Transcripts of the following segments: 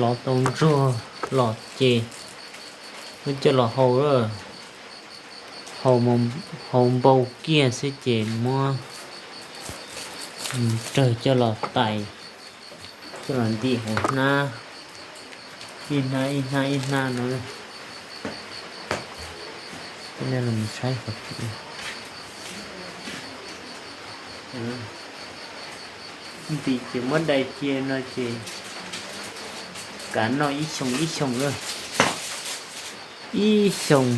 Lov tau ntsuag los ces muab coj los hau, hau npau kiag xwb ces muab rawg coj los tais, coj los ntim hauv hnab, ib hnab ib hnab ib hnab no. Ntim ces muab dai cia no ces kav noj ib xyoos ib xyoos lawm. Ib xyoos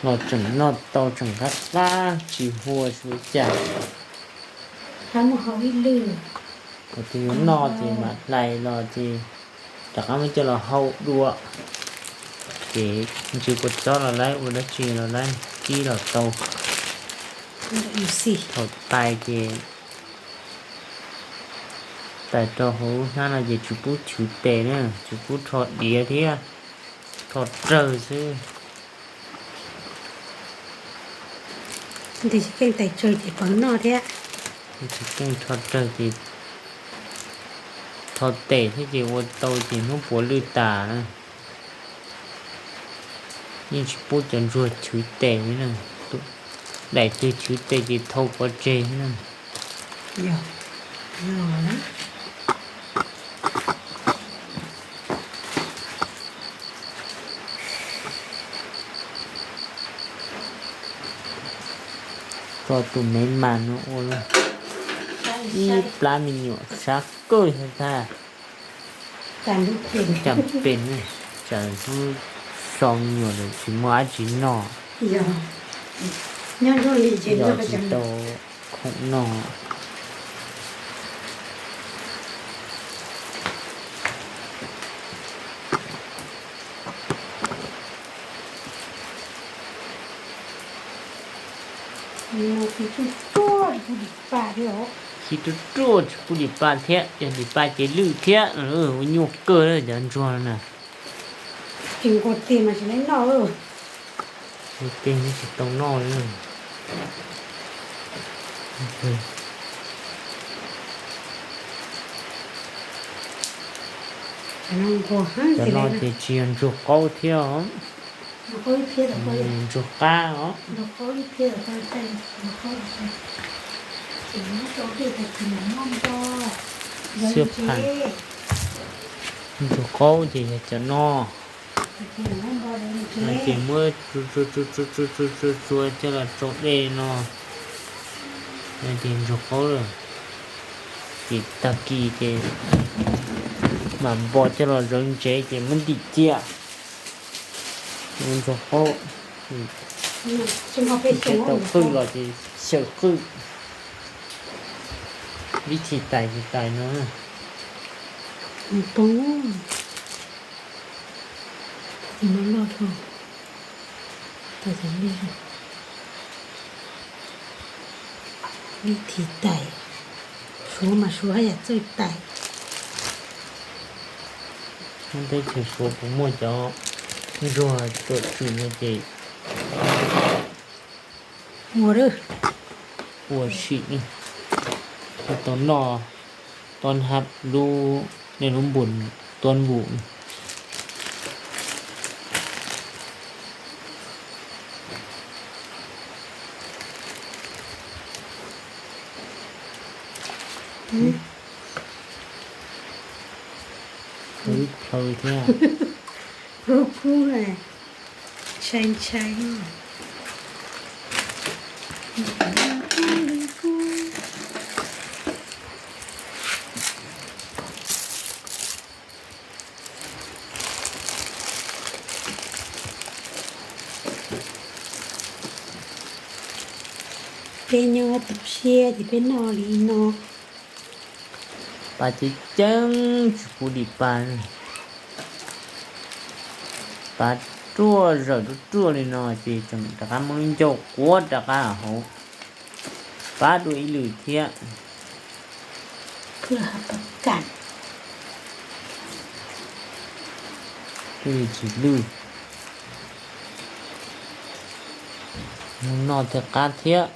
los tseem noj tau, tseem qab qab tsis huaj tsis ua cas. Tus yuav noj ces mam hlais los ces rov qab muab coj los hau dua. Ces ntshe kua txob los laib, ua dab tsi los laib, kib los tau. Thaum tais ces tais rau hauv hnab no ces tsis pub chwv tes na, tsis pub rho diav thiab, rho rawg xwb. Tes tsis keej tais tsawg ces pov noj thiab. Tsis keej rho rawg ces rho tes thiab ces ua tau ces hnub puav lwj tas na. Yeej tsis pub cov ntsuag chwv tes li na. Daim twg chwv tes ces thau pov tseg na. Tso tus me mas no ua ib plab me nyuam sab kawg thiab tag. Cam pem, tsam hnub so me nyuam lawm tsis muaj dab tsi noj. Yog tsis tau khoom noj. Khi ruaj ruaj tsis pub dim pa thiab, yog dim pa ces lwj thiab, ua nyuaj kawg cov ntsuag no na. Ces nquag tiag mas tsis laib noj. Nquag tiag tsis tau noj li. Cov no ces tsis yog ntsuag qaub thiab os. Ntsuag qab os. Xiab pha. Ntsuag qaub ces yog cov no. Ces muab tsuag tsuag tsuag tsuag coj los tsau dej no. Ces ntsuag qaub lawm. Ces tag kis ces mam npo coj los zawv ntsev ces muab ntim cia. Ntsuag qaub. Tau qwj los ces xyaw qwj. Vib thim tais ces tais no. Vib thim tais, suav mas suav haj yam txawj tais. Teb chaws suav puas muaj cov ntsuag tuam tswm no ces ua, ua sim, tau noj, tau hab lub, nej lub npus tuab npum. Plhaw thiab. Ntshai ntshai. Peb nyob tu siab ces peb noj li no. Pab ceeb ceeb tsis pub dim pa. Pab ruaj zawm ruaj ruaj li no ces tseem rov qab muab lub ncauj quav rov qab hauv. Pab dua ib lwm thiab. Twb tsis lwj. Mus noj thiaj qab thiab.